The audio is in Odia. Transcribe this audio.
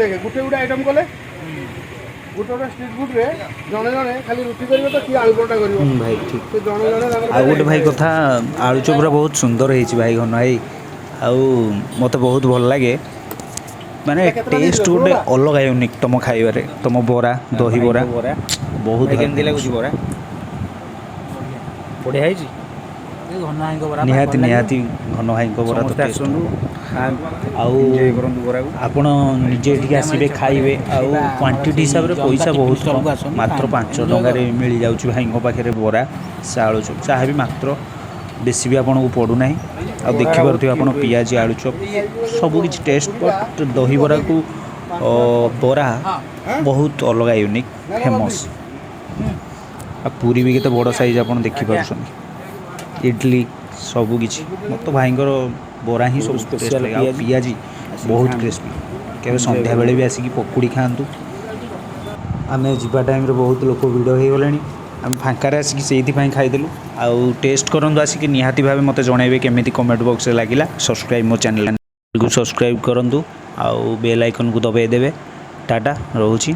ଦେଖେ, ଗୋଟେ ଗୋଟେ ଆଇଟମ୍ କଲେ, ଗୋଟେ ଗୋଟେ ଷ୍ଟ୍ରିଟ୍ ଫୁଡ଼୍ରେ ଜଣେ ଜଣେ ଖାଲି ରୁଟି କରିବ ତ କିଏ ଆଳୁ ପରଟା କରିବ। ଭାଇ, ଠିକ୍। ସେ ଜଣେ ଜଣେ ତାଙ୍କର ଆଉ ଗୋଟେ ଭାଇ କଥା, ଆଳୁଚପଟା ବହୁତ ସୁନ୍ଦର ହେଇଛି ଭାଇ, ଘନ ଭାଇ, ଆଉ ମୋତେ ବହୁତ ଭଲ ଲାଗେ। ମାନେ ଟେଷ୍ଟ ଗୋଟେ ଅଲଗା, ୟୁନିକ୍ ତମ ଖାଇବାରେ, ତମ ବରା, ଦହିବରା ବରା ବହୁତ ଭାଇ, କେମିତି ଲାଗୁଛି ବରା? ବଢ଼ିଆ ହେଇଛି। ଘନ ଭାଇଙ୍କ ବରା ନିହାତି ନିହାତି, ଘନ ଭାଇଙ୍କ ବରା ତ ସମସ୍ତେ ଟେଷ୍ଟ। ଆସନ୍ତୁ, ଖାଆନ୍ତୁ, ଆଉ ଏନ୍ଜୟ କରନ୍ତୁ ବରାକୁ। ଆପଣ ନିଜେ ଏଠିକି ଆସିବେ, ଖାଇବେ ଆଉ କ୍ୱାଣ୍ଟିଟି ହିସାବରେ ପଇସା ବହୁତ କମ୍। ମାତ୍ର 5 ଟଙ୍କାରେ ମିଳିଯାଉଛି ଭାଇଙ୍କ ପାଖରେ ବରା, ସେ ଆଳୁଚପ, ଚାହା ବି ମାତ୍ର ବେଶୀ ବି ଆପଣଙ୍କୁ ପଡ଼ୁନାହିଁ। ଆଉ ଦେଖିପାରୁଥିବେ ଆପଣ, ପିଆଜି, ଆଳୁଚପ ସବୁ କିଛି ଟେଷ୍ଟ, ବଟ୍ ଦହିବରାକୁ ବରା ବହୁତ ଅଲଗା, ୟୁନିକ୍, ଫେମସ୍। ଆଉ ପୁରୀ ବି କେତେ ବଡ଼ ସାଇଜ୍ ଆପଣ ଦେଖିପାରୁଛନ୍ତି, ଇଡ଼ଲି ସବୁ କିଛି। ମୋତେ ତ ଭାଇଙ୍କର ବରା ହିଁ ସବୁ ଟେଷ୍ଟ ସ୍ପେଶାଲ ଲାଗେ। ଆଉ ପିଆଜି। ପିଆଜି ଆସିକି ବହୁତ ଖାଆନ୍ତୁ। କ୍ରିସ୍ପି। କେବେ ସନ୍ଧ୍ୟାବେଳେ ବି ଆସିକି ପକୁଡ଼ି ଖାଆନ୍ତୁ। ଆମେ ଯିବା ଟାଇମ୍ରେ ବହୁତ ଲୋକ ଭିଡ଼ ହେଇଗଲେଣି। ଆମେ ଫାଙ୍କାରେ ଆସିକି ସେଇଥିପାଇଁ ଖାଇଦେଲୁ। ଆଉ ଟେଷ୍ଟ କରନ୍ତୁ ଆସିକି, ନିହାତି ଭାବେ ମୋତେ ଜଣାଇବେ କେମିତି କମେଣ୍ଟ ବକ୍ସରେ ଲାଗିଲା। ସବସ୍କ୍ରାଇବ୍, ମୋ ଚ୍ୟାନେଲକୁ ସବସ୍କ୍ରାଇବ୍ କରନ୍ତୁ ଆଉ ବେଲ୍ ଆଇକନ୍କୁ ଦବାଇ ଦେବେ। ଟାଟା, ରହୁଛି।